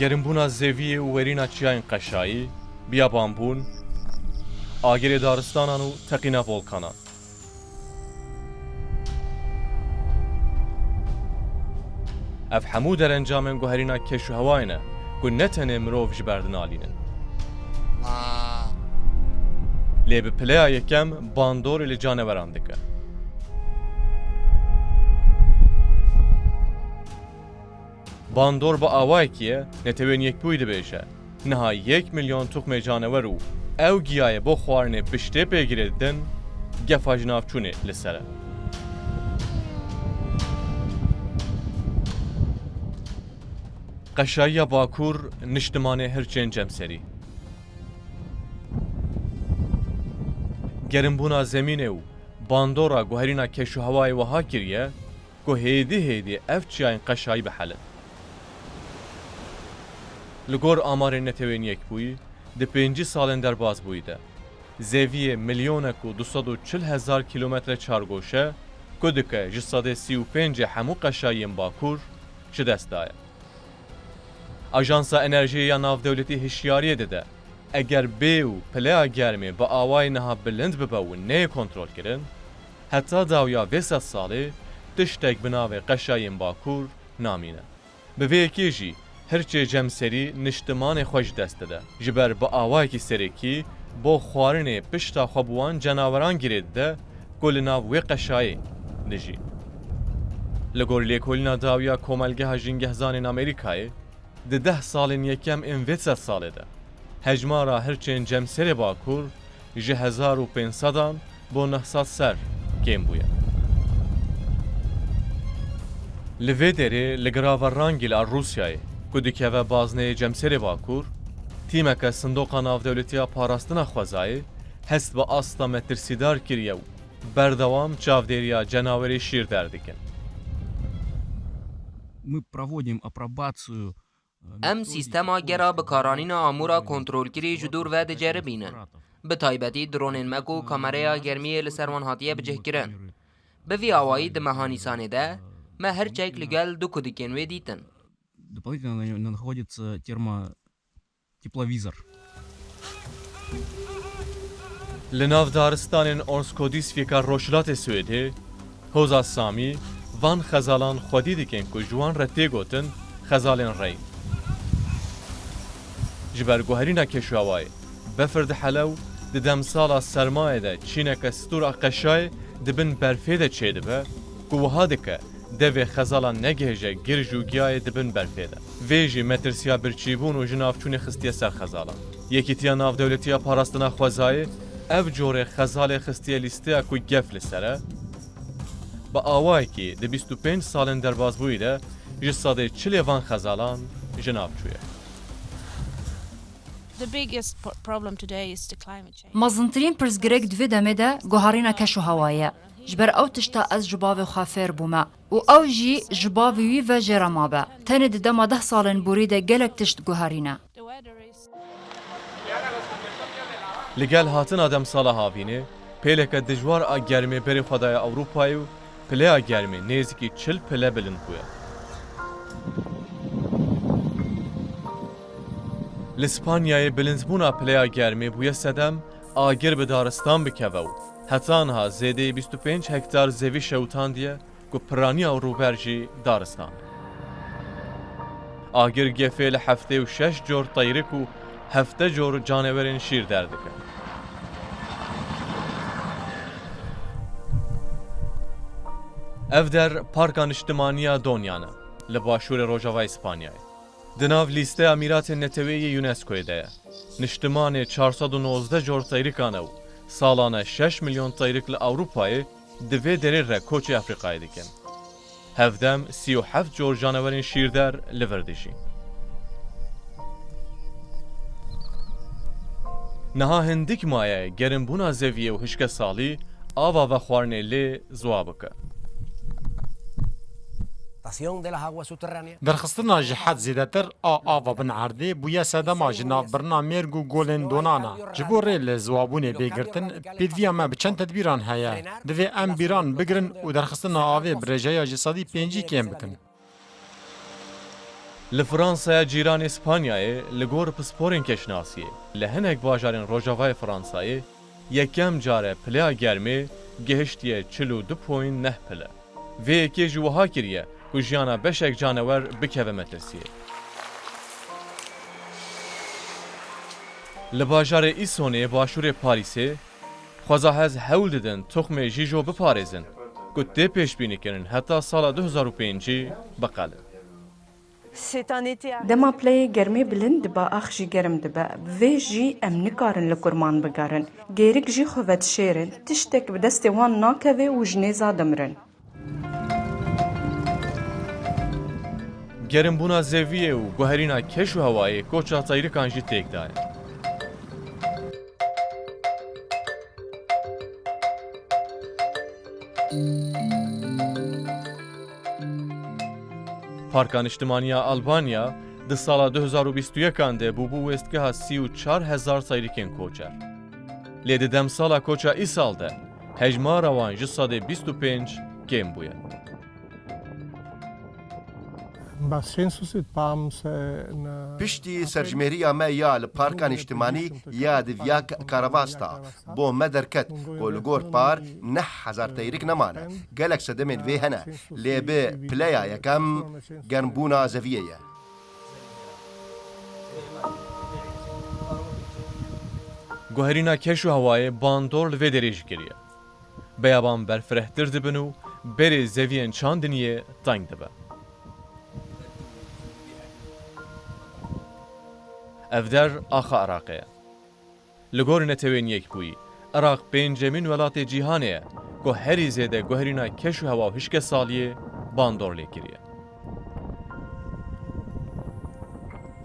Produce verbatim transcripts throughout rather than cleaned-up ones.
Gerimbûna zeviyê û werîna çiyayên qeşayî, biyabanbûn, agirê daristanan û teqîna volkanan. Ev hemû derencamên guherîna keşûhewayê ne ku ne tenê mirov ji ber dinalînin. Lê bi pileya yekem bandorê li caneweran dike. Bandor bi awayekî ye, Netewên Yekbûyî dibêje, niha yek milyon tuxmê canewer û ew giyayê bo xwarinê piştê pê girê didin, gefa jinavçûnê li ser e. Qeşayiya Bakur, niştimanê hirçên cemserî. Gerimbûna zemînê û bandora guherîna keşûhewayê wiha kiriye ku hêdî hêdî ev çiyayên qeşayî bihelin. Li gor amarên Netewên Yekbûyî, di pêncî salên derbasbûyî de, zeviyê milyonek û du sed û çil hezar kîlometre çargoşe, ku dike ji sedê sî û pêncê hemû qeşayiyên Bakur, ji dest daye. Ajansa Enerjiyê ya Navdewletî hişyariyê dide, eger bê û pileya germê bi awayê niha bilind bibe û neyê kontrolkirin, heta dawiya vê sed salê tiştek bi navê qeşayiyên Bakur namîne. Bi vê yekê jî hirçê cemserî niştimanê xwe ji dest dide. Ji ber bi awayekî serekî bo xwarinê pişta xwe bi wan cenaweran girê dide ku li nav wê qeşayê dijîn. Li gor lêkolîna dawiya Komelgeha Jîngehzanên Amerîkayê, di deh salên yekem ên vê sed salê de hejmara hirçên cemserê Bakur ji hezar û pênc sedan bo neh sed ser kêm bûye. Li vê derê li girava Rangîl a Rûsyayê, ku dikeve bazneyê cemserê Bakur, tîmeke Sindoqa Navdewletî ya Parastina Xwezayê hest bi asta metirsîdar kiriye û berdewam çavdêriya cenawerê şîrder dikin. Em sîstema gera bikaranîna amûra kontrolkirî ji dûr ve diceribînin. Bi taybetî dronên me ku kamereya germiyê li ser wan hatiye bicihkirin. Bi vî awayî di meha Nîsanê de me her çek li gel du kudikên wê dîtin. Li nav daristanên Ormskodistrikta Rojhilatê Swêdê, Hoza Samî van xezalan xwedî dikin ku ji wan re tê gotin xezalên rey. Ji ber guherîna keşûhewayê befir dihele û di demsala sermayê de çîneke stûr a qeşayê di bin berfê de çêdibe ku wiha dike devê xezalan negihêje girj û giyayê di bin berfê de. Vê jî metirsiya birçîbûn û jinavçûnê xistiye ser xezalan. Yekîtiya Navdewletî ya Parastina Xwezayê ev corê xezalê xistiye lîsteya ku gef li ser e. Bi awayekî di bîst û pênc salên derbasbûyî de ji sedê çilê van xezalan ji nav çûye. Mezintirîn pirsgirêk di vê demê de guherîna keş û hewayê ye. Ji ber ew tişta ez ji bavê xwe fêr bûme û ew jî ji bavê wî ve jê re mabe. Tenê di dema deh salên borî de gelek tişt guherîne. Li gel hatina demsala havînê, pêleke dijwar a germê berê xwe daye Ewropayê û pileya germê nêzîkî çil pile bilind bûye. Li Spanyayê bilindbûna pileya germê bûye sedem, agir bi daristan bikeve û heta niha zêdeyî bîst û pênc hektar zevî şewtandiye ku piraniya rûber jî daristan e. Agir gefê li heftê û şeş cor teyrik û hevdeh cor canewerên şîr derdike. Ev der Parka Niştimanî ya Donyan e, li başûrê rojavayê Spanyayê. Di nav lîsteya mîratên neteweyî yê UNESCOyê de ye. Niştimanê çar sed û nozdeh cor teyrikan e û salane şeş milyon teyrik li Ewropayê di vê derê re koçê Efrîqayê dikin. Hevdem sî û heft cor canewerên şîrder li vir dijîn. Niha hindik maye gerimbûna zeviyê û hişkesalî ava vexwarinê lê ziwa bike. Derxistina ji hed zêdetir a ava bin erdê bûye sedema ji navbirina mêrg û golên donana. Ji bo rê li ziwabûnê bê girtin, pêdiviya me bi çend tedbîran heye. Divê em bîran bigirin û derxistina avê bi rêjeya ji sedî pêncî kêm bikin. Li Fransaya cîranê Spanyayê li gor pisporên kêşnasiyê, li hinek bajarên rojavayê Fransayê yekem care pileya germê gihiştiye çil û du point neh pile. Vê yekê jî wiha kiriye ku jiyana beşek canewer bikeve metirsiyê. Li bajarê Îsonê başûrê Parîsê xwezahez hewl didin tuxmê jîjo biparêzin ku tê pêşbînîkirin heta sala du hezar û pêncî biqelin. Dema pileyê germê bilind dibe, ax jî germ dibe. Vê jî em nikarin li kurman bigerin. Gêrik jî xwe vedişêrin. Tiştek bi destê wan nakeve û ji nêza dimrin. Gerimbûna zeviyê û guherîna keş û hewayê koça teyrikan jî têk daye. Parka Niştimaniya Albanya di sala du hezar û bîst û yekan de bûbû wêstgeha sî û çar hezar seyrikên koçer. Lê di demsala koça îsal de hejmara wan ji sedê bîst û pênc kêm bûye. Ba census it pams, eh, na- Piştî serjimêriya me ya li Parka Niştimanî ya di Via Caravasta bo me derket ku li gor par neh hezar teyrik nemane. Gelek sedemên vê hene, lê bi pileya yekem germbûna zeviyê ye. Guherîna keş û hewayê bandor li vê derê jî kiriye. Beyaban berfirehtir dibin û berê zeviyên çandiniyê teng dibe. Ev der axa Iraqê ye. Li gor Netewên Yekbûyî, Iraq pêncemîn welatê cîhanê ye ku herî zêde guherîna keş û hewa û hişkesaliyê bandor lê kiriye.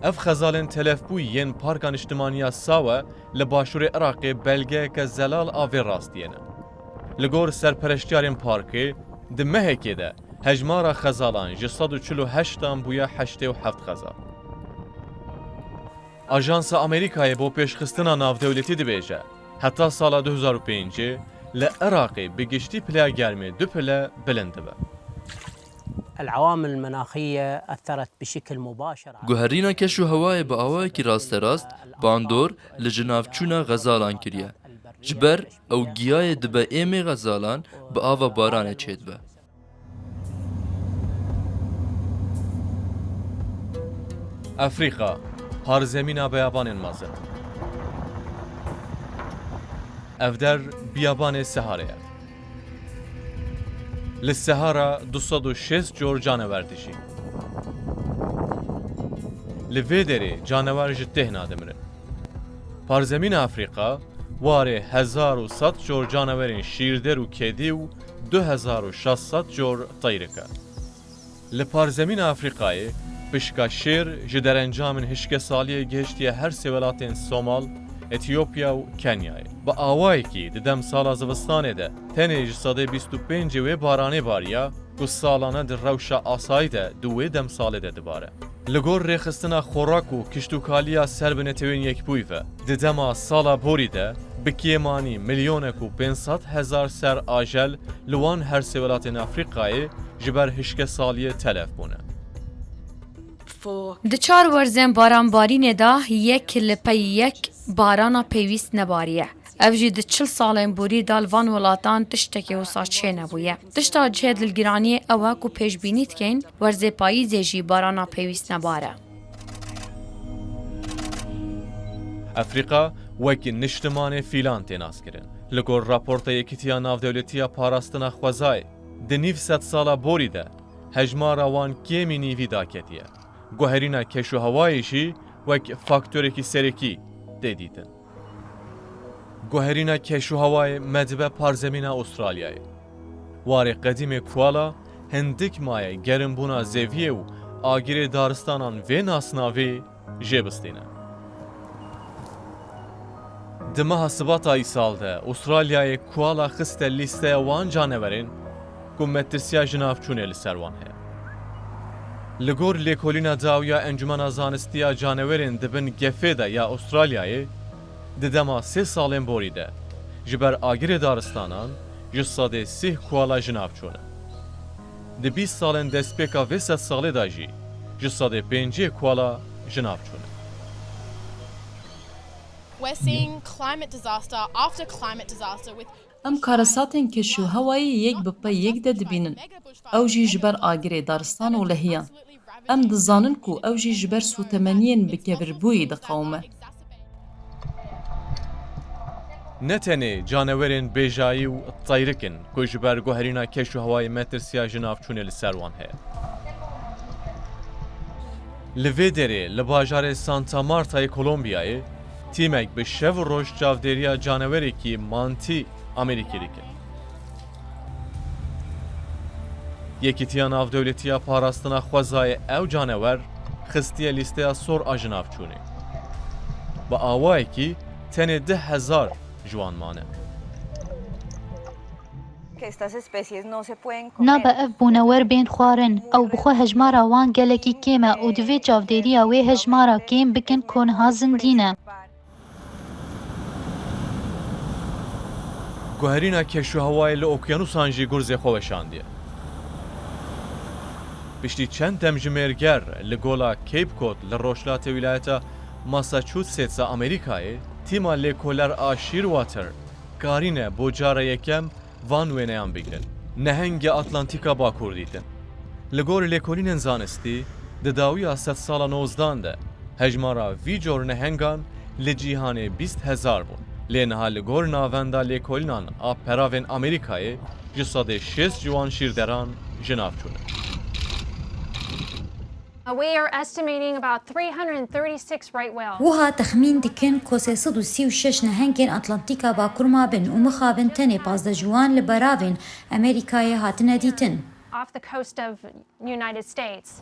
Ev xezalên telefbûyî yên Parka Niştimaniya Sawe li başûrê Iraqê belgeyeke zelal a vê rastiyê ne. Li gor serpereştiyarên parkê, di mehekê de hejmara xezalan ji sed û çil û heştan bûye heştê û heft xezal. Ajansa Amerîkayê bo pêşxistina navdewletî dibêje, heta sala du hezar û pêncî li Iraqê bi giştî pileya germê du pile bilind dibe. العوامل المناخية أثرت بشكل مباشر على Guherîna keş û hewayê bi awayekî rasterast bandor li jinavçûna xezalan kiriye. Ji ber ew giyayê dibe êmê xezalan bi ava baranê çêdibe. Efrîka, parzemîna beyabanên mezin. Ev der biyabanê Seharê ye. Li Sehara du sed û şêst cor canewer dijî. Li vê derê canewer ji têhna dimirin. Parzemîna Efrîka warê hezar û sed cor canewerên şîrder û kedî û du hezar û şeş sed cor teyrik e. Li parzemîna Efrîkayê pişka şêr ji derencamên hişkesaliyê gihiştiye her sê welatên Somal, Etiyopya û Kenyayê. Bi awayekî di demsala zivistanê de tenê ji sedê bîst û pêncê wê baranê bariya ku salane di rewşa asayî de di wê demsalê de dibare. Li gor rêxistina xorak û kiştûkaliya ser bi Netewên Yekbûyî ve, di dema sala borî de bi kêmanî milyonek û pênc sed hezar ser ajel li wan her sê welatên Efrîkayê ji ber hişkesaliyê telef bûne. Di çar werzên baranbarînê de yek li pey yek barana pêwîst nebariye. Ev jî di çil salên borî de li van welatan tiştekî wisa çênebûye. Tişta cihê dilgiraniyê ew e ku pêşbînî dikeyn werzê payîzê jî barana pêwîst nebare. Efrîka wek niştimanê fîlan tê naskirin. Li gor raporta Yekîtiya Navdewletî ya Parastina Xwezayê, di nîv sedsala borî de hejmara wan kêmî nîvî daketiye. Guherîna keş û hewayê jî wek faktorekî serekî tê dîtin. Guherîna keş û hewayê me dibe parzemîna Ûstralyayê. Warê qedîmê kuala hindik maye gerimbûna zeviyê û agirê daristanan vê nasnavê jê bistîne. Di meha Sibata îsal de Ûstralyayê kuala xiste lîsteya wan canewerên ku metirsiya jinavçûnê li ser wan heye. Li gor lêkolîna dawiya Encûmena Zanistiya Canewerên di bin gefê de ya Ûstralyayê, di dema sê salên borî de ji ber agirê daristanan ji sedê sîh kuala jinav çûne. Di bîst salên destpêka vê sedsalê de jî ji sedê pêncî kuala ji nav çûne. We're seeing climate disaster after climate disaster with Em karesatên keş û hewayî yek bi pey yek de dibînin. Ew jî ji ber agirê daristan û lehiyan. Em dizanin ku ew jî ji ber sûtemeniyên bi kevirbûyî diqewime. Ne tenê canewerên bêjayî û teyrik in ku ji ber guherîna keş û hewayê metirsiya ji nav çûnê li ser wan heye. Li vê derê li bajarê Santa Martayê Kolombiyayê tîmek bi şev û roj çavdêriya canewerekî mantî Amerîkî dike. Yekîtiya Navdewletî ya Parastina Xwezayê ew canewer xistiye lîsteya sor a jinavçûnê. Bi awayekî tenê deh hezar ji wan mane. Nabe ev bûnewer bên xwarin. Ew bi xwe hejmara wan gelekî kêm e û divê çavdêriya wê hejmara kêm bikin ku niha zindî ne. Guherîna keşûhewayê li okyanûsan jî gurzê xwe weşandiye. Piştî çend demjimêrger li gola Cape Cod li rojhilatê wîlayeta Massachusetts a Amerîkayê, tîma lêkoler a Shearwater karîne bo cara yekem van wêneyan bigrin. Nehengê Atlantîka Bakur dîtin. Li gor lêkolînên zanistî, di dawiya sedsala nozdan de hejmara vî cor nehengan li cîhanê bîst hezar bûn. Lê niha li gor Navenda Lêkolînan a Peravên Amerîkayê ji sedê şêst ji wan şîrderan ji nav çûne. We are estimating about three hundred thirty-six right whales. Wiha texmîn dikin ku sê sed û sî û şeş nehengên Atlantîka Bakur mabin û mixabin tenê pazdeh ji wan li beravên Amerîkayê hatine dîtin. Off the coast of United States.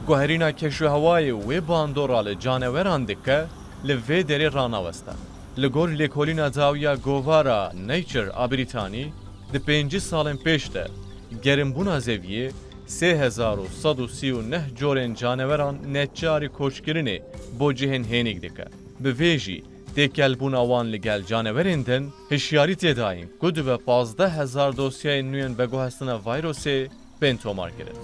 Guherîna keşûhewayê wê bandora li caneweran dike, li vê derê ranaweste. Li gor lêkolîna dawiya govara Nature a Brîtanî, di pêncî salên pêş de gerimbûna zeviyê sê hezar û sed û sî û neh corên caneweran neçarî koçkirinê bo cihên hênîk dike. Bi vê jî têkelbûna wan li gel canewerên din hişyarî tê dayîn ku dibe pazdeh hezar dosyayên nû yên veguhestina vayrosê bên tomarkirin.